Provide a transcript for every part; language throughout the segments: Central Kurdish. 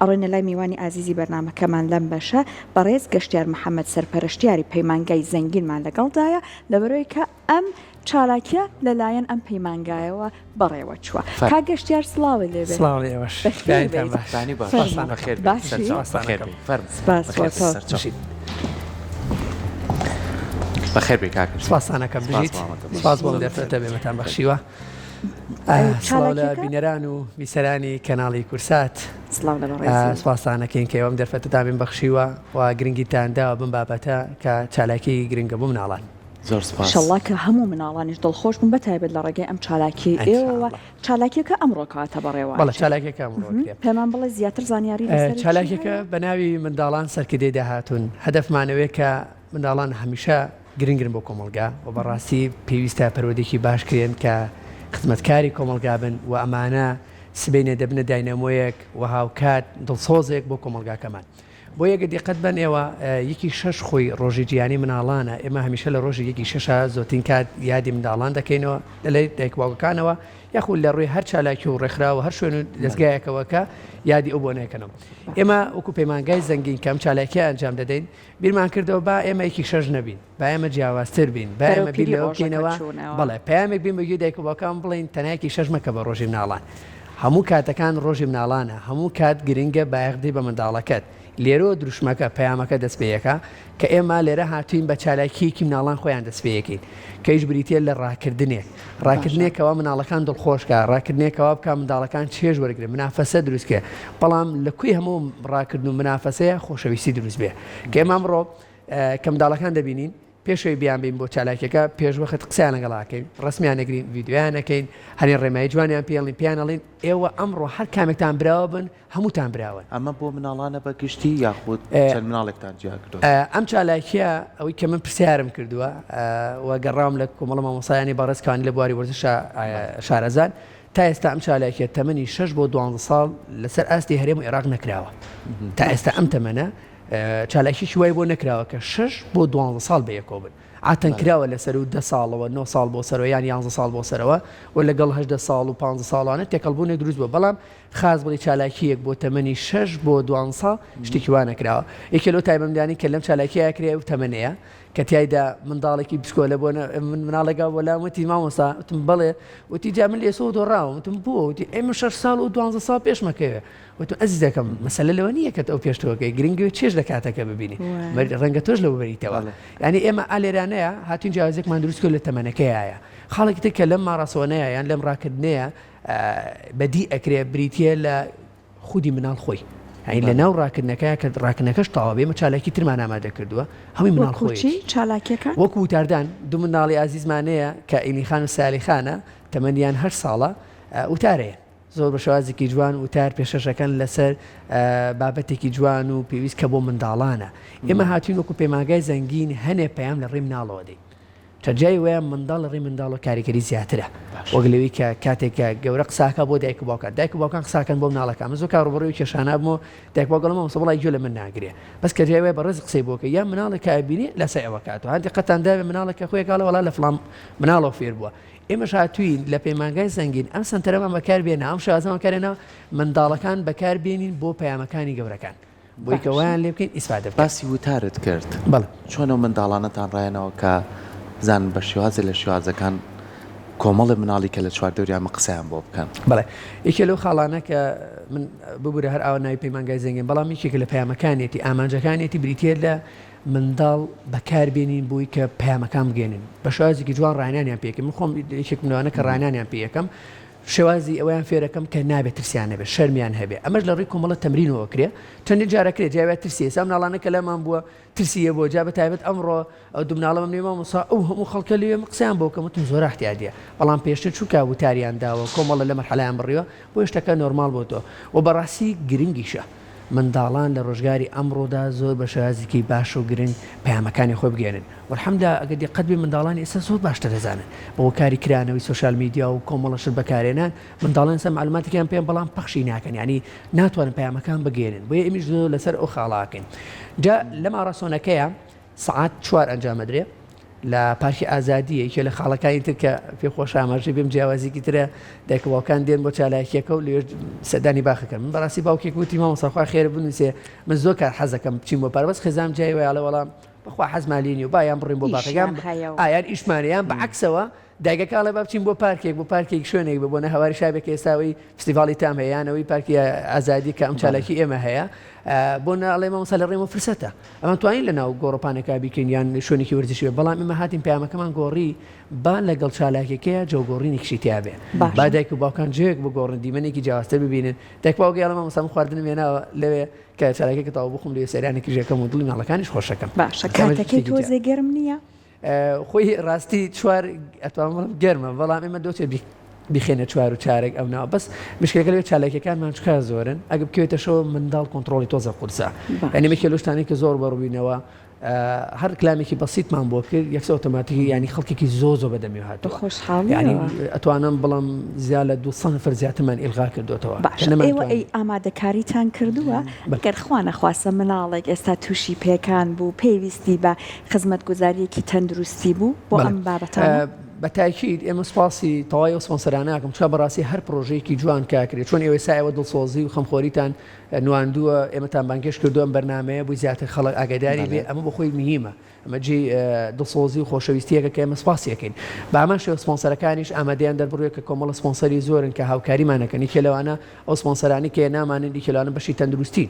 ئەڕۆینە لای میوانی ئازیزی بەرنامەکەمان لەم بەشە، بەڕێز گەشتیار محەمەد سەرپەرشتیاری پەیمانگای زەنگینمان لەگەڵدایە، لەبەرئەوەی کە ئەم چالاکیە لەلایەن ئەم پەیمانگایەوە بەڕێوە چووە. کاک گەشتیار سڵاوت لێ بێ. سڵاو لە ئێوەش. بەخێر بەیانتان بێیت. باش. بەیانی باش. فەرموو. بەخێر بێیت. باشی؟ سەرچاو. بەخێر بێی. فەرموو. سپاس بۆ بەخێر بێی. تۆ. سەرچاو. بژیت. بەخێر بێی کاک گەشتیار. سپاستان ئەکەم. سپاس بژیت. بۆ ئامادەبوونت. سپاس بۆ ئەم زۆر بەخێر دەرفەتە بێی. بێمەتان بەخشیوە. سڵاو لە چالاکیەکە؟ بینەران و بیسەرانی کەناڵی کورسات. سڵاو لە بەڕێزی. سپاستان ئەکەین کە ئێوە ئەم دەرفەتەتان بێم بەخشیوە و گرنگیتان داوە بەم بابەتە کە چالاکیەکی گرنگە بۆ مناڵان. زۆر سپاس. ئیشەڵڵا کە هەموو مناڵانیش دڵخۆش بوون بەتایبەت لە ڕێگەی ئەم چالاکیەی ئێوەوە. ئینشاڵڵا. چالاکیەکە ئەمڕۆ کەواتە بەڕێوە بەڵێ ئەچێت. چالاکیەکە ئەمڕۆ ئەکرێ. پێمان بڵێ زیاتر زانیاری لەسەری چی چالاکیەکە هەیە؟ بە ناوی منداڵان سەرکردەی داهاتوون. هەدەفمان ئەوەیە کە منداڵان هەمیشە گرنگن بۆ کۆمەڵگا و بەڕاستی پێویستە پەروەردەیەکی باش کرێن کە خزمەتکاری کۆمەڵگا بن و ئەمانە سبەینێ دەبنە داینەمۆیەک و هاوکات دڵسۆزێک بۆ کۆمەڵگاکەمان. بۆیە گەر دیقەت بەن ئێوە یەکی شەش خۆی ڕۆژی جیهانی مناڵانە، ئێمە هەمیشە لە ڕۆژی یەکی شەشا زۆرترین کات یادی منداڵان دەکەینەوە لە لای دایک و باوکەکانەوە یاخود لە ڕووی هەر چالاکی و ڕێکخراو و هەر شوێن و دەزگایەکەوە کە یادی ئەو بۆنەیەکەنەوە. ئێمە وەکو پەیمانگای زەنگین کە ئەم چالاکیە ئەنجام دەدەین بیرمان کردەوە با ئێمە یەکی شەش نەبین، با ئێمە جیاوازتر بین، با بەرەو ئێمە بیر پیری لەوە ڕۆژەکە بکەینەوە، چوونەوە. بەڵێ پەیامێک بین بە گوێی دایک و باوکان بڵێین تەنها یەکی شەش مەکە بە ڕۆژی مناڵان. هەموو کاتەکان ڕۆژی مناڵانە، هەموو کات گرنگە بایەخ بدەی بە منداڵەکەت. لێرەوە دروشمەکە، پەیامەکە دەست پێ یەکا، کە ئێمە لێرە هاتووین بە چالاکییەکی مناڵان خۆیان دەست پێ یەکەین، کە ئیش بریتییە لە ڕاکردنێک. باشە. ڕاکردنێک کەوا مناڵەکان دڵخۆش کا، ڕاکردنێک کەوا بکا منداڵەکان چێژ وەرگرن، منافەسە دروست کێ. بەڵام لە کوێی هەموو ڕاکردن و منافەسەیە خۆشەویستی دروست بێ. کە ئێمە ئەمڕۆ کە منداڵەکان دەبینین، پێش ئەوەی بیانبەین بۆ چالاکیەکە پێشوەخت قسەیان لەگەڵ ئەکەین، ڕەسمیان ئەگرین، ڤیدیۆیان ئەکەین، هەنێ ڕێمایی جوانیان پێ ئەڵێین، پێیان ئەڵێین ئێوە ئەمڕۆ هەر کامێکتان براوە بن هەمووتان براوەن. ئەمە بۆ مناڵانە بە گشتی یاخود چەند مناڵێکتان جیا کردۆتەوە؟ ئەم چالاکیە ئەوەی کە من پرسیارم کردووە و گەڕاوم لە کۆمەڵە مامۆستایانی بەڕێز کەوانی لە بواری وەرزشا شارەزان، تا ئێستا ئەم چالاکیە تەمەنی شەش بۆ دوانزە ساڵ لەسەر ئاستی هەرێم و ئێراق نەکراوە. تا ئێستا ئەم تەمەنە چالاکیی وای بۆ نەکراوە کە شەش بۆ دوانزە ساڵ بەیەکەوە بن. عادەتەن کراوە لە سەروو دە ساڵەوە، نۆ ساڵ بۆ سەرەوە یان یانزە ساڵ بۆ سەرەوە و لەگەڵ 18 ساڵ و پانزە ساڵانە تێکەڵبوونێک دروست بووە، بەڵام خاس بڵێی چالاکییەک بۆ تەمەنی شەش بۆ دوانزە ساڵ شتێکی وا نەکراوە. یەکێ لەو تایبەتمەندیانەی کە لەم چالاکییە کرێ ئەو تەمەنەیە کە تیایدا منداڵێکی بچکۆلە بۆ من مناڵێک بۆ لام وتی مامۆستا وتم بەڵێ وتی جا من لێسەوە دۆڕاوم وتم بۆ وتی ئەی من شەش ساڵ و دوانزە ساڵ پێشمەکەوێ وتم ئەزیزەکەم مەسەلە لەوە نییە کە ئەو پێش تۆکەی گرنگی چێژ لە کاتەکە ببینی ڕەنگە تۆش لەوە بەریتەوە یعنی ئێمە ئالێرانەیە هاتوین جیاوازێکمان دروست کرد لە تەمەنەکەیە خاڵێکی تر کە لەم ماڕاسۆنەیە یان لەم ڕاکردنەیە بەدی ئەکرێ بریتە لە خودی مناڵ خۆی یعنی لە ناو ڕاکردنەکە کە ڕاکردنەکەش تەواو بێ ئێمە چالاکی ترمان ئامادە کردووە هەمووی مناڵ وەکو چی خۆیەتی چالاکیەکان؟ وەکو وتاردان دوو منداڵی ئازیزمانەیە کە ئیلی خان و سالی خانە تەمەنیان هەشت ساڵە وتارەیە زۆر بە شێوازێکی جوان وتار پێشکەشەکەن لەسەر بابەتێکی جوان و پێویست کە بۆ منداڵانە ئێمە هاتوین وەکو پەیمانگای زەنگین هەنێ پەیام لە ڕێی مناڵەوە دەین چەند جای وایە منداڵ لە ڕێی منداڵەوە کاریگەری زیاترە وەک لەوەی کە کاتێک کە گەورە قساکە بۆ دایک و باوکان دایک و باوکان قساکەن بۆ مناڵەکان من زۆر کار ڕووبەڕووی کێشانە بووم دایک باوک ئەڵێ مامۆستا وەڵای گوێ لە من ناگرێ بەس کە جای وایە بەڕێز قسەی بۆ کە یان مناڵێک کە ئەبینێ لەسەر ئەوە کاتەوە هەندێک قەتان داوێ مناڵێک کە خۆی کاڵە وەڵا لە فڵان مناڵەوە فێر بووە ئێمەش هاتووین لە پەیمانگای زەنگین ئەم سەنتەرەمان بەکار بێنە ئەم شێوازەمان بەکارێنە منداڵەکان بەکار بێنین بۆ پەیامەکانی گەورەکان بۆی کە باشە. وایان لێ بکەین ئیسفادە بکەن. باسی وتارت کرد. بەڵێ. چۆن ئەو منداڵانەتان ڕایەنەوە کە بزانن بە شێوازێ لە شێوازەکان کۆمەڵێ مناڵی کە لە چواردەوریان قسەیان بۆ بکەن؟ بەڵێ. یەکێ لەو خاڵانە کە من ببورە هەر ئاوا ناوی پەیمانگای زەنگین بەڵام یەکێکە لە پەیامەکانیەتی ئامانجەکانیەتی بریتییە لە منداڵ بەکار بێنین بۆی کە پەیامەکان بگەێنین بە شێوازێکی جوان ڕاهێنانیان پێکەین من خۆم یەکێکم لەوانە کە ڕاهێنانیان پێ یەکەم شێوازی ئەوەیان فێرەکەم کە نابێت ترسیان هەبێت شەرمیان هەبێ ئەمەش لە ڕووی کۆمەڵە تەمرینەوە کرێ چەندین جارە کرێ جاوێت ترسی ئێستا مناڵانە کە لامان بووە ترسی هەبووە جا بە تایبەت ئەمڕۆ ئەو دوو مناڵەمم نێ مامۆستا ئەو هەموو خەڵکە لێ من قسەیان بۆ بکەم وتم زۆر احتیادیە بەڵام پێشتر چونکە وتاریان داوە کۆمەڵە لە مەرحەلایان بڕیوە بۆیە شتەکە نۆرماڵ بۆتەوە و بەڕاستی گرنگیشە منداڵان لە ڕۆژگاری ئەمڕۆدا زۆر بە شێوازێکی باش و گرنگ پەیامەکانی خۆی بگەیەنن والحمدللە ئەگەر دیقەت بێ منداڵانی ئێستا زۆر باشتر دەزانن بە هۆکاری کرانەوەی سۆشیال میدیا و کۆمەڵە شت بەکارهێنان منداڵان ئێستا مەعلوماتێکیان پێن بەڵام پەخشی ناکەن یانی ناتوانن پەیامەکان بگەیەنن بۆیە ئێمیش زۆر لەسەر ئەو خاڵە ئەکەین جا لە ماڕاسۆنەکەیە سەعات چوار ئەنجام ئەدرێ. لە پارکی ئازادی یەکێ لە خاڵەکانی تر کە پێ خۆشە ئاماژەی بێم جیاوازیکی ترە دایک و باوکان دێن بۆ چالاکیەکە و لەوێش سەردانی باخەکەن من بەڕاستی باوکێک وتی مامۆستا خوا خێرە بنووسێ من زۆر کار حەزەکەم بچین بۆ پارک بەس خێزانم جای وایە ئەڵێ وەڵام بەخوا حەزمان لێ نییە و با یان بڕۆین بۆ باخەکە ئیشیان هەیە و ئا یان ئیشمان هەیە یان بە عەکسەوە دایکەکە ئەڵێ با بچین بۆ پارکێک بۆ پارکێک شوێنێک بە بۆنە هەواری شابێک کە ئێستا ئەوەی فستیڤاڵی تام هەیە یان ئەوەی پارکی ئازادی کە ئەم چالاکی ئێمە هەیە بۆ نە ئەڵێ مامۆستا لە ڕێمە فرسەتە ئەمان توانین لە ناو گۆڕەپانێکا بیکەین یان شوێنێکی وەرزشی بێ بەڵام ئێمە هاتین پەیامەکەمان گۆڕی با لەگەڵ چالاکیەکەیا جەوگۆڕینێکیشی تیا بێ با باشە. دایک و باوکان جێیەک بگۆڕن دیمەنێکی جیاوازتر ببینن دایک باوک ئەڵێ مامۆستا من خواردنم هێناوە لەوێ کە چالاکیەکە تەواو بوو خۆم لەوێ سەیرانێکیش ئەکەم و دڵی مناڵەکانیش خۆشەکەم باشە ئەمە کاتەکەی شتێکی جیا تۆزێ گەرم نییە؟ خۆی ڕاستی چوار ئەتوانم بڵێم گەرمە بەڵام ئێمە دۆچێ بیخێنە چوار و چارێک ئەو ناوە بەس مشکلەکە لەوێ چالاکیەکانمان چکا زۆرن ئەگە بکەوێتە شەوە منداڵ کۆنتڕۆڵی تۆزە قورسە یعنی مەکێ لەو شتانەی کە زۆر بەڕووینەوە هەر رکلامێکی بەسیتمان بۆ کرد یەکسەر ئۆتۆماتیکی ینی خەڵکێکی زۆ زۆ بەدەمی هاتووە ینی ئەتوانم بڵم زیاد لە 200 نەفەر زیاترمان ئیلغا کردوتەوە باشە ئێوە ئەی ئامادەکاریتان کردووە گەر خوا نەخواستە مناڵێک ئێستا تووشی پێکان بوو پێویستی بە خزمەتگوزارییەکی تەندروستی بوو بۆ ئەم بابەتانە؟ بە تاکید ئێمە سوپاسی تەواوی ئەو سپۆنسەرانە ئەکەم چونکە بەڕاستی هەر پڕۆژەیەکی جوان کە ئەکرێت چۆن ئێوە ئێستا ئێوە دڵسۆزی و خەمخۆریتان نواندووە ئێمەتان بانگهێشت کردووە ئەم بەرنامەیە بۆی زیاتر خەڵک ئاگاداری بێ ئەمە بۆ خۆی مهیمە ئەمە جێی دڵسۆزی و خۆشەویستییەکە کە ئێمە سوپاسی ئەکەین بە هەمان شێوە سپۆنسەرەکانیش ئامادەیان دەربڕیوە کە کۆمەڵە سپۆنسەری زۆرن کە هاوکاریمان ئەکەن یەکێ لەوانە ئەو سپۆنسەرانەی کە هێنامانن یەکێ لەوانە بەشی تەندروستین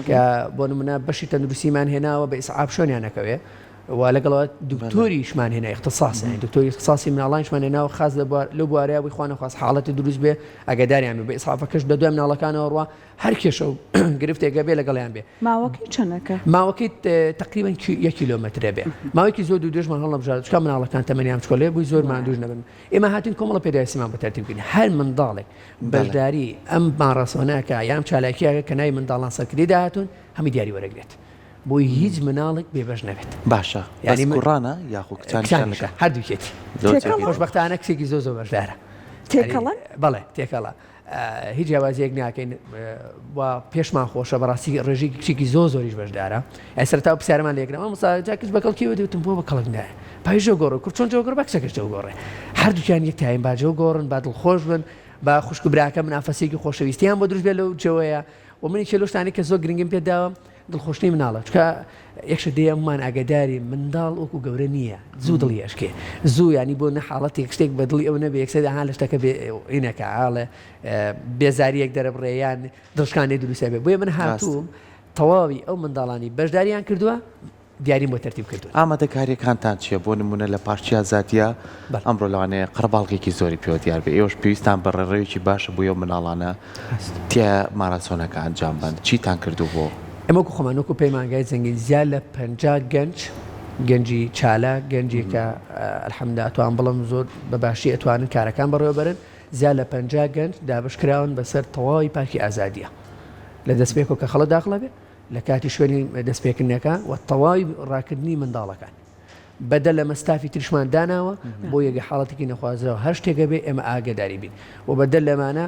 کە بۆ نمونە بەشی تەندروستیمان هێناوە بە ئیسعاف شوێنیان ئەکەوێ و لەگەڵەوە دکتۆریشمان هێنا اختصاص یعنی دکتۆری اختصاصی مناڵانیشمان هێناوە خاص لە بوار لەو بوارەیە بووی خوا نەخواست حاڵەتی دروست بێ ئەگەداریان بێ بە ئیسعافەکەش لە دوای مناڵەکانەوە ڕوا هەر کێشە و گرفتێکە بێ لەگەڵیان بێ. ماوەکەی چەنەکە؟ ماوەکەی تەقریبەن یەک کیلۆمەترە بێ. ماوەیەکی زۆر دوور درێژمان هەڵنەبژارد چونکە مناڵەکان تەمەنیان بچکۆلەیە بووی زۆر ماندووش نەبن. ئێمە هاتین کۆمەڵە پێداویستیمان بۆ تەرتیب کردین. هەر منداڵێک بەشداری ئەم ماڕاسۆنە کا یان ئەم چالاکییە کە ناوی منداڵان سەرکردەی داهاتوون هەمووی دیاری وەرەگرێت. بۆی هیچ مناڵێک بێبەش نەبێت. باشە بەس کوڕانە یاخۆ کچانیشە؟ کچانیشە هەردووکیەتی. خۆشبەختانە کچێکی زۆر زۆر بەشدارە. تێکەڵن؟ بەڵێ تێکەڵە. هیچ جیاوازیەک ناکەین و پێشمان خۆشە بەڕاستی ڕێژەی کچێکی زۆر زۆریش بەشدارە ئەی سەرەتا و پرسیارمان لێکرا مامۆستا جا کچ بە کەڵکی وت وتم بۆ بە کەڵک نایە پای جەو گۆڕێ کوڕ چۆن جەو گۆڕێ با کچەکەش جەو گۆڕێ هەردووکیان یەک تایم با جەو گۆڕن با دڵخۆش بن با خوشک و براکە منافەسێکی خۆشەویستیان بۆ دروست بێت لەو جەوەیە و من یەکێ لەو شتانەی کە زۆر گرنگیم پێ داوە دڵخۆشتنی مناڵە چونکە یەک شت دێ هەموومان ئاگاداری منداڵ وەکو گەورە نییە زوو دڵی ئەشکێ زوو ینی بۆ نە حاڵەتێک شتێک بە دڵی ئەو نەبێ یەکسەر ئەها لە شتەکە بێ ئینەکە ئاڵێ بێزاریەک دەرەبڕێ یان دڵشکانێ دروستە بێ بۆیە من هاتووم تەواوی ئەو منداڵانی بەشداریان کردووە دیاریم بۆ تەرتیب کردوون. ئامادەکارییەکانتان چییە؟ بۆ نموونە لە پارکی ئازادییە ئەمڕۆ لەوانەیە قەرەباڵغێکی زۆری پێوە دیار بێ، ئێوەش پێویستتان بە ڕێڕەوێکی باشە بۆ ئەو منداڵانە تیایا ماراسۆنەکە ئەنجام بەن، چیتان کردوو بۆ؟ ئێمە وەکو خۆمان وەکو پەیمانگای زەنگین زیاد لە 50 گەنج، گەنجی چالاک، گەنجی کە الحمدللە ئەتوانم بڵێم زۆر بە باشی ئەتوانن کارەکان بەڕێوە بەرن، زیاد لە 50 گەنج دابەش کراون بەسەر تەواوی پارکی ئازادییە لە دەستپێکەوە کە خەڵک داخڵ ئەبێ، لە کاتی شوێنی دەستپێکردنەکە و تەواوی ڕاکردنی منداڵەکان. بەدەر لەمە ستافی تریشمان داناوە بۆ یەگە حاڵەتێکی نەخوازراو هەر شتێکە بێ ئێمە ئاگەداری بین و بەدەر لەمانە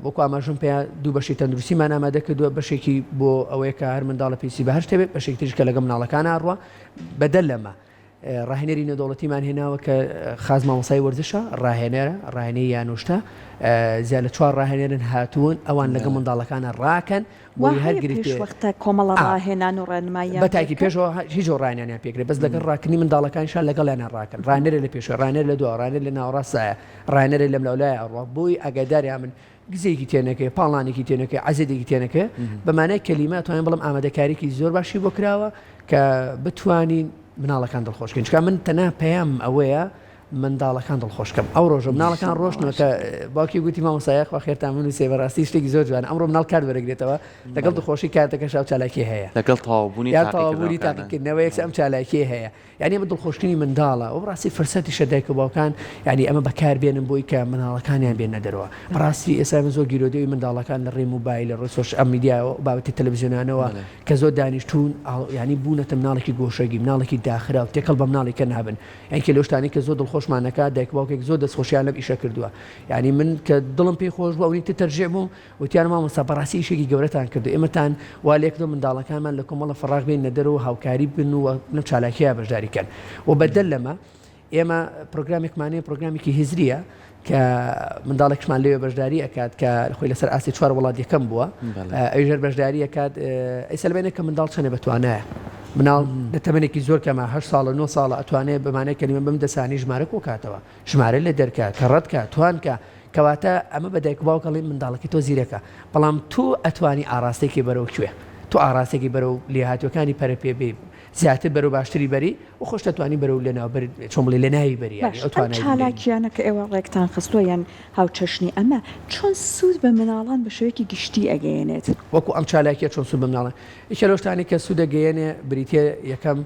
وەکو ئاماژەم پێ دوو بەشی تەندروستیمان ئامادە کردووە بەشێکی بۆ ئەوەیە کە هەر منداڵە پێویستی بە هەر شتێ بێت بەشێکی تریش کە لەگەڵ منداڵەکان ئەڕوا بەدەر لەمە ڕاهێنەری نێودەوڵەتیمان هێناوە کە خاس مامۆستای وەرزشە، ڕاهێنەرە، ڕاهێنەری یانوشتە، زیاد لە چوار ڕاهێنەرن هاتوون، ئەوان لەگەڵ منداڵەکانە ڕاکەن وا بۆی هەر هەیە گرفتێ پێشوەختە کۆمەڵە ڕاهێنان و ڕێنماییان بە تاکی پێ بکەن؟ پێشەوە هیچ ڕاهێنانیان پێ کرێ بەس لەگەڵ ڕاکردنی منداڵەکانیشا لەگەڵیانە ڕاکەن ڕاهێنەرێ لە پێشەوە ڕاهێنەر لە دواوە ڕاهێنەر لە ناوەڕاستایە ڕاهێنەرێ لەملاولایە ئەڕوا بۆی ئاگاداریان بن گزێکی تێنەکەی، پاڵانێکی تێنەکەی، عەزێتێکی تێنەکەی، بە مانای کەلیمە ئەتوانین بڵێم ئامادەکارییەکی زۆر باشی بۆ کراوە کە بتوانین مناڵەکان دڵخۆش کەین، چونکە من تەنها پەیامم ئەوەیە منداڵەکان دڵخۆش کەم. ئەو ڕۆژە مناڵەکان ڕۆشتنەوە کە باوکی گوتی مامۆستا یاخوا خێرتان بنووسێ بەڕاستی شتێکی زۆر جوانە ئەمڕۆ مناڵ کارت وەرەگرێتەوە لەگەڵ دڵخۆشی کارتەکەش ئەو چالاکیە هەیە لەگەڵ تەواوبوونی یان تەواوبوونی تاقیکردنەوە یەکسەر ئەم چالاکیە هەیە. یانی ئەمە دڵخۆشکردنی منداڵە و بەڕاستی فرسەتیشە دایک و باوکان یانی ئەمە بەکار بێنن بۆی کە منداڵەکانیان بێنە دەرەوە بەڕاستی ئێستا من زۆر گیرۆدەی منداڵەکان لە ڕێی موبایل لە ڕێی سۆشیال میدیاوە و بابەتی تەلەڤیزیۆنانەوە کە زۆر دانیشتوون ینی بوونەتە مناڵێکی گۆشەگی مناڵێکی داخراو تێکەڵ بە مناڵی کە نابن یانی کە لەو شتانەی کە زۆر دڵخۆش. دڵخۆشمان ئەکات، دایک و باوکێک زۆر دەستخۆشیان لەم ئیشە کردووە. یانی من کە دڵم پێی خۆش بوو ئەونی تر تەرجیع بووم، وتیان مامۆستا بەڕاستی ئیشێکی گەورەتان کردووە، ئێمەتان وا لێکردووە منداڵەکانمان لە کۆمەڵە فەراغ بێننە دەرەوە و هاوکاری بن و لەم چالاکییە بەشداری کەن. و بەدەر لەمە ئێمە پرۆگرامێکمان هەیە، پرۆگرامێکی هزرییە کە منداڵێکشمان لەوێ بەشداری ئەکات کە خۆی لەسەر ئاستی چوار وڵات یەکەم بووە، ئەویش هەر بەشداری ئەکات. ئەیسەلمێنێ کە منداڵ چەندە بەتوانایە. مناڵ لە تەمەنێکی زۆر کەمە، هەشت ساڵە، نۆ ساڵە، ئەتوانێ بە مانای کەلیمە بەم دەسانی ژمارە کۆکاتەوە، ژمارە لێ دەرکا، کەڕەت کا، توان کا. کەواتە ئەمە بە دایک و باوک ئەڵێین منداڵەکەی تۆ زیرەکە، بەڵام تۆ ئەتوانی ئاڕاستەی کەی بەرەو کوێ؟ تۆ ئاڕاستەی بەرەو لێهاتووەکانی پەرە پێ بێی، زیاتر بەرەو باشتری بەری و خۆشت ئەتوانی بەرەو لەناوبەر چۆن بڵێی لەناوی بەری یانی باش ئەو ئەم توانای بگەینی. چالاکیانە کە ئێوە ڕێکتان خستووە یان هاوچەشنی ئەمە چۆن سوود بە مناڵان بە شێوەیەکی گشتی ئەگەیەنێت؟ وەکو ئەم چالاکیە چۆن سوود بە مناڵان یەکێ لەو شتانەی کە سوود ئەگەیەنێ بریتیە یەکەم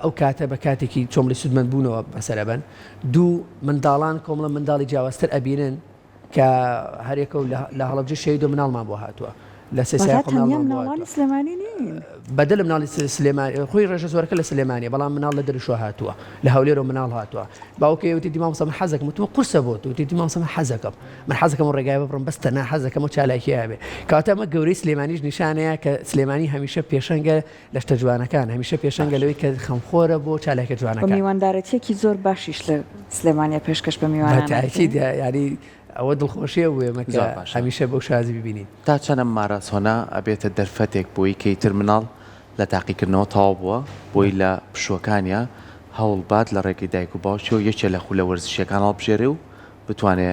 ئەو کاتە بە کاتێکی چۆن بڵێی سوودمەند بوونەوە بەسەر ئەبەن دوو منداڵان کۆمەڵە منداڵی جیاوازتر ئەبینن کە هەریەکە و لە هەڵەبجە شەهید و مناڵمان بۆ هاتووە لە سێ واتە سایەق تەنیا مناڵمان بۆ مناڵانی هاتووە سلێمانی نین؟ بەدەر لە مناڵی سلێمانی خۆی ڕێژە زۆرەکە لە سلێمانیە بەڵام مناڵ لە دەرشوە هاتووە لە هەولێرەوە مناڵ هاتووە باوکەی وتی مامۆستا من حەزەکەم وتمە قورسە بۆ تو وتی مامۆستا من حەزەکەم من حەزەکەم ئەو ڕێگایە ببڕم بەس تەنها حەزەکەم ئەو چالاکیە هەبێ کەواتە ئەمە گەورەی سلێمانیش نیشانەیە کە سلێمانی هەمیشە پێشەنگە لە شتە جوانەکان هەمیشە پێشەنگە باشە. لەوەی کە خەمخۆرە بۆ چالاکیە و جوانەکان. میواندارەتیەکی زۆر باشیش لە سلێمانیە پێشکەش بە میوانان بە تاکید ئەکرێ. یانی ئەوە دڵخۆشیە بۆ ئێمە کە زۆر باشە. هەمیشە بەو شازی ببینین. تا چەند ئەم ماراسۆنە ئەبێتە دەرفەتێک بۆی کە ئیتر مناڵ لە تاقیکردنەوە تەواو بووە بۆی لە پشووەکانیا هەوڵ بات لە ڕێگەی دایک و باوکیەوە یەکێ لە خولە وەرزشیەکان هەڵبژێرێ و بتوانێ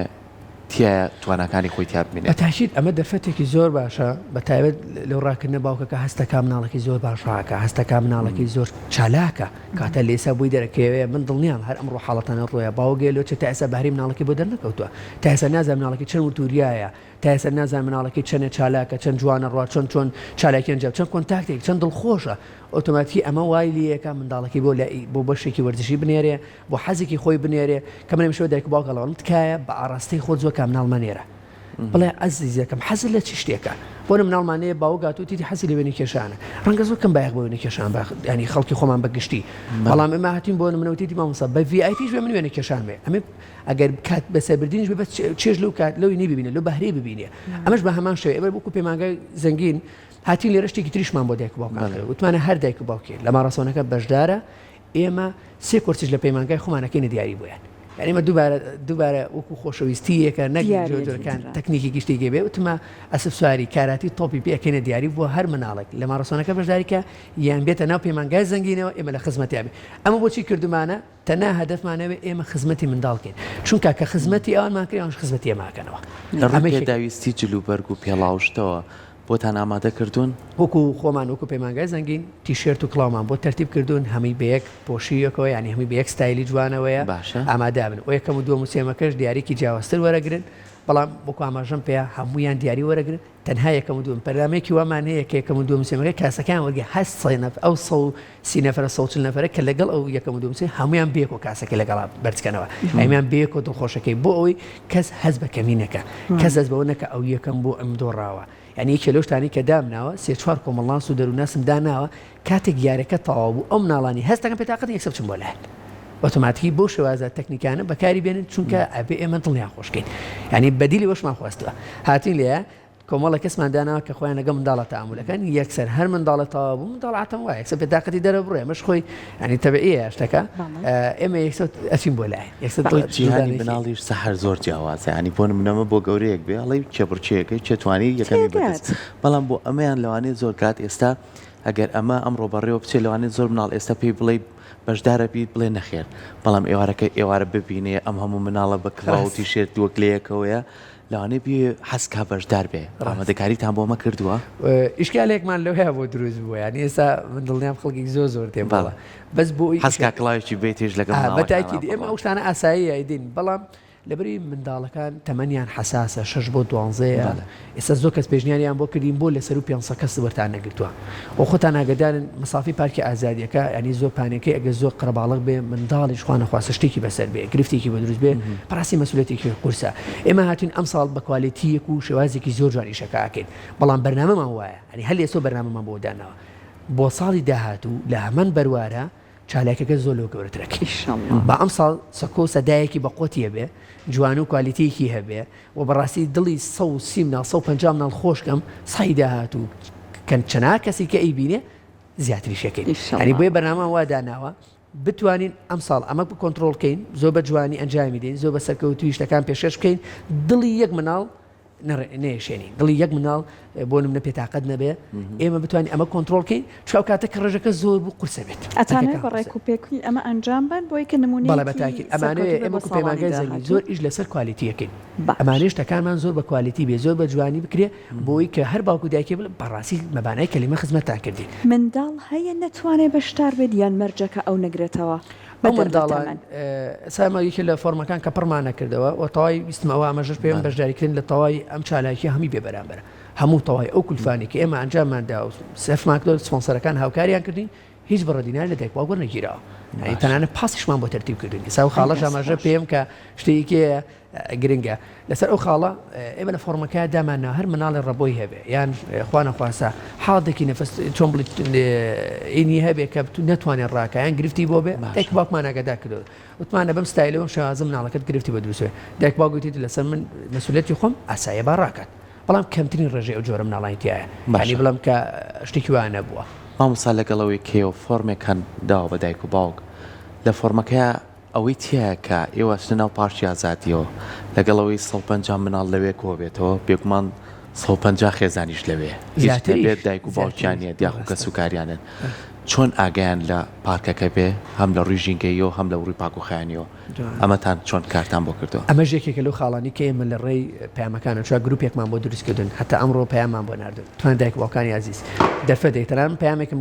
تیایا تواناکانی خۆی تیا بە ببینێتەوە. تاکید ئەمە دەرفەتێکی زۆر باشە بە تایبەت لەو ڕاکردنە باوکەکە هەست دەکا مناڵەکەی زۆر باش ڕاکا هەست دەکا مناڵەکەی زۆر چالاکە کاتە لە ئێستا بۆی دەرەکەوێ من دڵنیام هەر ئەمڕۆ حاڵەتانە ڕۆیە باوک گەلۆ چێ تا ئێستا بەهرەی مناڵەکەی بۆ دەرنەکەوتووە تا ئێستا نازانێ مناڵەکەی چەند ورد وریایە تا ئێستا نازانێ مناڵەکەی چەنێ چالاکە چەند جوانە ڕوا چۆن چۆن چالاکی ئەنجام چەند contact ێک چەند دڵخۆشە ئۆتۆماتیکی ئەمە وای لێیەکا منداڵەکەی بۆ لای بۆ بەشێکی وەرزشی بنێرێ بۆ حەزێکی خۆی بنێرێ کە من هەمیشە بە دایک و باوک ئەڵێم تکایە بە ئاڕاستەی خۆت زۆر کا مناڵ مەنێرە بڵێ ئەزیزەکەم حەزت لە چ شتێکە بۆ نە مناڵمان هەیە باوک هاتوو تیتی حەزی لە وێنە کێشانە ڕەنگە زۆر کەم بایەخ بە وێنە کێشان بە ینی خەڵکی خۆمان بە گشتی بەڵام ئێمە هاتین بۆ نمونە وتیتی مامۆستا بە VIP یش بێ من وێنە کێشان بێ ئەمە ئەگەر کات بەسەربردنیش بێ بەس چێژ لەو کات لەوی نی ببینێ لەو بەهرەی ببینێ ئەمەش بە هەمان شێوە ئێمە وەکو پەیمانگای زەنگین هاتین لێرە شتێکی تریشمان بۆ دایک و باوکان کرد وتمانە هەر دایک و باوکێ لە ماڕاسۆنەکە بەشدارە ئێمە سێ کۆرسیش لە پەیمانگای خۆمان ئەکەینە دیاری بۆیان. یانی ئێمە دووبارە دووبارە وەکو خۆشەویستییەکە نەک دیارییەکی جۆرجۆرەکان ترە. تەکنیکی گشتی گەی بێ وتمە ئەسپ سواری کاراتی تۆپی پێ ئەکەینە دیاری بۆ هەر مناڵێک لە ماڕاسۆنەکە بەشداری کە یان بێتە ناو پەیمانگای زەنگینەوە ئێمە لە خزمەتیا بین. ئەمە بۆچی کردومانە؟ تەنها هەدەفمان ئەوەیە ئێمە خزمەتی منداڵ کەین چونکە کە خزمەتی ئەوانمان کرد ئەوانش خزمەتی ئێمە ئەکەنەوە. لە ڕووی ئەمە یەکێکە. پێداویستی جلوبەرگ و پێڵاوشتەوە بۆتان ئامادە کردوون؟ وەکو خۆمان وەکو پەیمانگای زەنگین تیشێرت و کڵاومان بۆ تەرتیب کردوون هەمووی بە یەک پۆشییەکەوە یانی هەمووی بە یەک ستایلی جوانەوەیە باشە. ئامادە بن و یەکەم و دووەم و سێیەمەکەش دیارییەکی جیاوازتر وەرەگرن بەڵام وەکو ئاماژەم پێیا هەموویان دیاری وەرەگرن تەنها یەکەم و دووەم بەرنامەیەکی وامان هەیە کە یەکەم و دووەم و سێیەمەکە کاسەکەیان وەرگرن هەر سێ نەفەر ئەو 130 نەفەرە 140 نەفەرە کە لەگەڵ ئەو یەکەم و دووەم و سێ هەموویان بەیەکەوە کاسەکەی لەگەڵا بەرزکەنەوە هەموویان بەیەکەوە دڵخۆشەکەی بۆ ئەوەی کەس هەست بە کەمی نەکا کەس هەست بەوە نەکا ئەو یەکەم بوو ئەم دۆڕاوە یانی یەکێ لەو شتانەی کە دامناوە سێ چوار کۆمەڵناس و دەروونناسم داناوە کاتێک یاریەکە تەواو بوو ئەو مناڵانی هەست دەکەن پێتاقەتن یەکسەر بچن بۆ لایان ئۆتۆماتیکی بەو شێوازە تەکنیکانە بەکاری بێنن چونکە ئەبێ ئێمە دڵیان خۆشکەین یانی بەدیلی وەشمان خواستوە هاتین لێ کۆمەڵە کەسمان داناوە کە خۆیان لەگەڵ منداڵە تەعامولەکەن یەکسەر هەر منداڵە تەواو بوو منداڵ عاتەم وایە یەکسەر پێتاقەتی دەرە بڕێ ئەمەش خۆی یانی تەبعیە شتەکە ئێمە یەکسەر ئەچین بۆ لای یەکسەر دڵی جیهانی مناڵیش سەحەر زۆر جیاوازە ینی بۆ نمونەمە بۆ گەورەیەک بێ ئەڵێی کێبڕکێیەکەی کێ توانی یەکەمی بەدەست بەڵام بۆ ئەمەیان لەوانەیە زۆر کات ئێستا ئەگەر ئەمە ئەمڕۆ بەڕێوە بچێت لەوانەیە زۆر مناڵ ئێستا پێی بڵێی بەشدارە بیت بڵێ نەخێر بەڵام ئێوارەکە ئێوارە ببینێ ئەم هەموو مناڵە بە کڵاو و تیشێرت وەک لەیەکەوەیە لەوانەیە بێ حەز کا بەشدار بێ ئامادەکاریتان بۆ ئەمە کردووە؟ ئیشکالێکمان لەوەیا بۆ دروست بووە یانی ئێستا من دڵنیام خەڵکێک زۆر زۆر تێم بەڵێ بەس بۆ ئەوەی حەز کا کڵاوێکی بێتیش لەگەڵ مناڵەکانا بەتاکید ئێمە ئەو شتانە ئاساییە ئەیدەین بەڵام لەبەرئەوەی منداڵەکان تەمەنیان حەساسە شەش بۆ دوانزەیە ئێستا زۆر کەس پێشنیاریان بۆ کردین بۆ لەسەرو پێنسە کەس وەرتان نەگرتووە و خۆتان ئاگەدارن مەسافەی پارکی ئازادیەکە یانی زۆر پانەکەی ئەگەر زۆر قەرەباڵغ بێ منداڵیش خوا نەخواستە شتێکی بەسەر بێ گرفتێکی بۆ دروست بێ بەڕاستی مەسئولیەتێکی قورسە ئێمە هاتوین ئەمساڵ بە quality یەک و شێوازێکی زۆر جوان ئیشەکە ئەکەین بەڵام بەرنامەمان وایە یانی هەر لێسەوە بەرنامەمان بۆ داناوە بۆ ساڵی داهاتوو لە هەمان بەروارە. چالاکەکە زۆر لەوە گەورەترەکەین با ئەمساڵ سەکۆ سەدایەکی بە قوتی هەبێ جوان و کوالیتیەکی هەبێ و بەڕاستی دڵی 130 مناڵ 150 مناڵ خۆش کەم ساڵی داهاتوو کەن چەنا کەسی کە ئەیبینێ زیاتریشەکەین یانی بۆیە بەرنامەمان وا داناوە بتوانین ئەمساڵ ئەمە کۆنترۆڵ کەین زۆر بە جوانی ئەنجامی دەین زۆر بە سەرکەوتووی شتەکان پێشکەش بکەین دڵی یەک مناڵ نەیشێنین دڵی یەک مناڵ بۆ نمونە پێتاقەت نەبێ ئێمە بتوانین ئەمە کۆنترۆڵ کەین چونکە ئەو کاتە کە ڕێژەکە زۆر بوو قورسە بێت ئەتانەوێ بە ڕێک و پێکی ئەمە ئەنجام بەن بۆی کە نمونەیەکی بەڵێ بە تاکید ئەمانەوێ ئێمە وەکو پەیمانگای زەنگین زۆر ئیش لەسەر quality ئەکەین ئەمانەوێ شتەکانمان زۆر بە quality بێ زۆر بە جوانی بکرێ بۆی کە هەر باوک و دایکێ بڵێ بەڕاستی مەبانای کەلیمە خزمەتتان کردین. منداڵ هەیە نەتوانێ بەشدار بێت یان مەرجەکە ئەو نەگرێتەوە؟ ئەو منداڵە ئێستا ئێمە یەکێ لە فۆرمەکان کە پڕمان نەکردەوە و تەواوی ویستم ئەوە ئاماژەش پێ بەم بەشداریکردن لە تەواوی ئەم چالاکیە هەمووی بێ بەرامبەرە هەموو تەواوی ئەو کولفانەی کە ئێمە ئەنجاممان دا و سەرفمان کردوە سپۆنسەرەکان هاوکاریان کردین هیچ بڕە دینار لە دایک باوک وەرنەگیراوە یانی تەنانەت پاسیشمان بۆ تەرتیب کردوون ئێستا ئەو خاڵەش ئاماژە پێم کە شتێکی گرنگە لەسەر ئەو خاڵە ئێمە لە فۆڕمەکە داماننا هەر مناڵێ ڕەبۆی هەبێ یان خوا نەخواستە حاڵەتێکی نەفەس چۆن بڵێ ئینی هەبێ کە نەتوانێت ڕاکە یان گرفتی بۆ بێ دایک باوکمان ئاگادار کردەوە وتمانە بەم ستایلە بەم شێوازە مناڵەکەت گرفتی بۆ دروست بێ دایک باوک گوتی لەسەر من مەسئولیەتی خۆم ئاساییە با ڕاکات بەڵام کەمترین ڕێژەی ئەو جۆرە مناڵانی تایە یانی بڵێم کە شتێکی وا نەبووە. مامۆستا لەگەڵ ئەوەی کە ئێوە فۆرمێکان داوە بە دایک و باوک لە فۆرمەکەیا ئەوەی تیایە کە ئێوە ئەچنە ناو پارکی ئازادیەوە لەگەڵ ئەوەی 150 مناڵ لەوێ کۆبێتەوە بێگومان 150 خێزانیش لەوێ هیچ نەبێت دایک و باوکیان نیە یاخو کەسوکاریانن چۆن ئاگایان لە پارکەکە بێ هەم لە ڕووی ژینگەییەوە هەم لە ڕووی پاکوخایەنیەوە ئەمەتان چۆن کارتان بۆ کردووە؟ ئەمەش یەکێکە لەو خاڵانەی کە ئێمە لە ڕێی پەیامەکانەوە چوار گروپێکمان بۆ دروست کردوون هەتا ئەمڕۆ پەیاممان بۆ ناردوون وتمان دایک و باوکانی ئازیز دەرفەتێک تەنانەت من پەیامێکم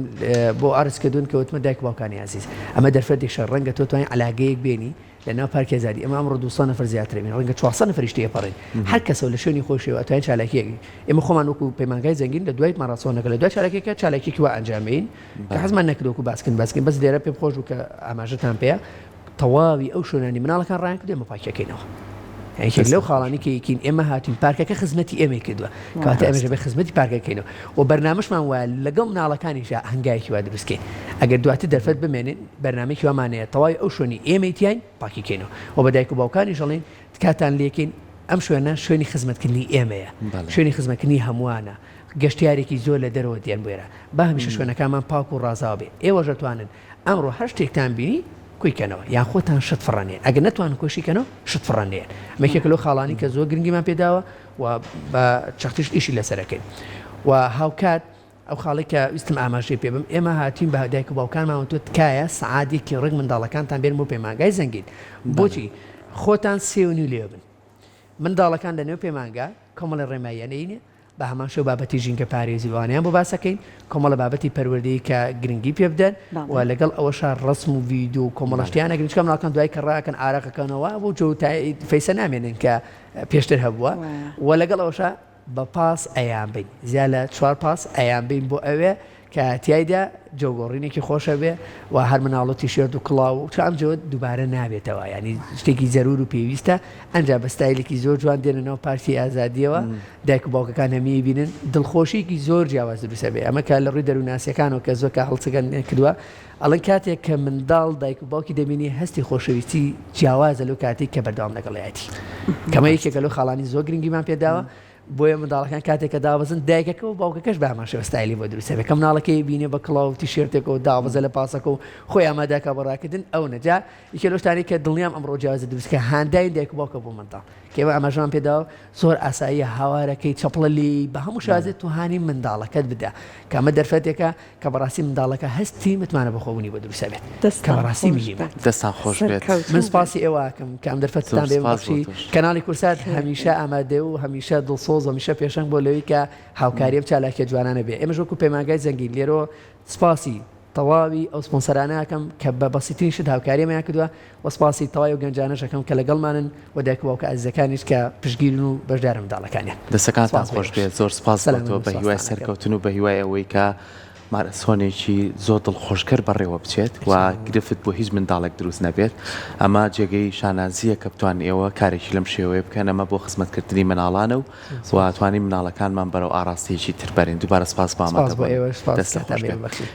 بۆ عەرز کردوون کە وتمە دایک و باوکانی ئازیز ئەمە دەرفەتێکشە ڕەنگە تۆ توانی عەلاگەیەک بێنی لە ناو پارکی ئازادی ئێمە ئەمڕۆ 200 نەفەر زیاتر بین ڕەنگە 400 نەفەریش تێپەڕین هەر کەسەوە لە شوێنی خۆشیەوە ئەتوانین چالاکیەک ئێمە خۆمان وەکو پەیمانگای زەنگین لە دوای ماڕاسۆنەکە لە دوای چالاکیەکە چالاکیەکی وا ئەنجام بەین کە حەزمان نەکرد وەکو باسکن باسکن بەس لێرە پێم خۆش بوو کە ئاماژەتان پێیە تەواوی ئەو شوێنانی مناڵەکان ڕایان کردو ئێمە پاکیەکەینەوە یەکێک لەو خاڵانی کە یەکین ئێمە هاتوین پارکەکە خزمەتی ئێمەی کردووە کەواتە ئێمەش دەبێت خزمەتی پارکەکەینەوە و بەرنامەشمان وایە لەگەڵ مناڵەکانیشا هەنگاوێکی وا دروستکەین ئەگەر دواتر دەرفەت بمێنێت بەرنامەیەکی وامان هەیە تەواوی ئەو شوێنی ئێمەی تیاین پاکی کەینەوە و بە دایک و باوکانیش ئەڵێین تکاتان لێکەین ئەم شوێنە شوێنی خزمەتکردنی ئێمەیە شوێنی خزمەتکردنی هەمووانە گەشتیارێکی زۆر لە دەرەوە دێن بۆ ئێرە با هەمیشە شوێنەکانمان پاک و ڕازاوە بێ ئێوەش ئەتوانن ئەمڕۆ هەر شتێکتان بینی کۆی کەنەوە یان خۆتان شت فڕە نێن ئەگەر نەتوانن کۆشی کەنەوە شت فڕە نێن ئەمە یەکێکە لەو خاڵانی کە زۆر گرنگیمان پێداوە و بە چەختیش ئیشی لەسەرەکەین و هاوکات ئەو خاڵی کە ویستم ئاماژەی پێ بم ئێمە هاتوین بە دایک و باوکانمان وتووە تکایە سەعات یەکی ڕێک منداڵەکانتان بێن بۆ پەیمانگای زەنگین بۆچی خۆتان سێ و نیو لێ بن منداڵەکان لە نێو پەیمانگا کۆمەڵی ڕێماییانەینێ بە هەمان شێوە بابەتی ژینگە پارێزی و ئەوانەیان بۆ باسەکەین، کۆمەڵە بابەتی پەروەردەیی کە گرنگی پێ بدەن و لەگەڵ ئەوەشا ڕەسم و ڤیدیۆ و کۆمەڵە شتیان ئەگرین چونکە مناڵەکان دوای کە ڕاکەن ئارەقەکەنەوە بۆ جۆ فەیسە نامێنن کە پێشتر هەبووە و لەگەڵ ئەوەشا بە پاس ئەیان بین زیاد لە چوار پاس ئەیان بین بۆ ئەوێ کە تیایدا جەوگۆڕینێکی خۆش هەبێ و هەر مناڵ و تیشێرت و کڵاو و چونکە ئەم جەوە دووبارە نابێتەوە یانی شتێکی زەرور و پێویستە ئەنجا بە ستایلێکی زۆر جوان دێنە ناو پارکی ئازادیەوە دایک و باوکەکان هەمیی بینن دڵخۆشیکی زۆر جیاواز دروستە بێ ئەمە کە لە ڕووی دەروونناسیەکانەوە کە زۆر کە هەڵسەگەن کردووە ئەڵێن کاتێک کە منداڵ دایک و باوکی دەبینی هەستی خۆشەویستی جیاوازە لەو کاتێک کە بەردەوام لەگەڵیەتی کەمە یەکێکە لەو خاڵانی زۆر گرنگیمان پێداوە بۆیە منداڵەکان کاتێک کە دابەزن دایکەکە و باوکەکەش بە هەمان شێوە ستایلی بۆ دروست دەبێت کە مناڵەکەی بینێ بە کڵاو و تیشێرتێکەوە دابەزە لە پاسەکە و خۆی ئامادەکە بۆ ڕاکردن ئەو نەجا یەکێ لەو شتانەی کە دڵنیام ئەمڕۆ جیاوازە دروست کە هانداین دایک و باوکە بۆ منداڵ کە ئێمە ئاماژەمان پێداوە زۆر ئاساییە هاوارەکەی چەپڵە لێی بە هەموو شێوازێک تۆ هانی منداڵەکەت بدە کە ئەمە دەرفەتێکە کە بەڕاستی منداڵەکە هەستی متمانە بەخۆبوونی بۆ دروست ئەبێت کە بەڕاستی مهیمە. دەستان خۆش بێت. من سپاسی ئێوە ئەکەم کە ئەم دەرفەتتان بێ بەخشی. کەناڵی کوردسات هەمیشە ئامادەیە و هەمیشە دڵسۆز و هەمیشە پێشەنگ بۆ لەوەی کە هاوکاری ئەم چالاکیە جوانانە بێ. ئێمەش وەکو پەیمانگای زەنگین لێرەوە سپاسی تەواوی ئەو سپۆنسەرانە ئەکەم کە بە بەسیترین شت هاوکاریمانیان کردووە و سپاسی تەواوی ئەو گەنجانەش ئەکەم کە لەگەڵمانن و دایک و باوکە ئازیزەکانیش کە پشتگیرن و بەشدارن منداڵەکانیان. دەستەکانتان خۆش بێت زۆر سپاس بۆ تۆ بە هیوای سەرکەوتن و بە هیوای ئەوەی کە ماراسۆنێکی زۆر دڵخۆشکەر بەڕێوە بچێت و گرفت بۆ هیچ منداڵێک دروست نەبێت ئەمە جێگەی شانازییە کە بتوان ئێوە کارێکی لەم شێوەیە بکەن ئەمە بۆ خزمەتکردنی مناڵانە و و توانی مناڵەکانمان بەرەو ئاڕاستەیەکی تر بەرین دووبارە سپاس بۆ ئامادەبوون دەستتان خۆش بێت.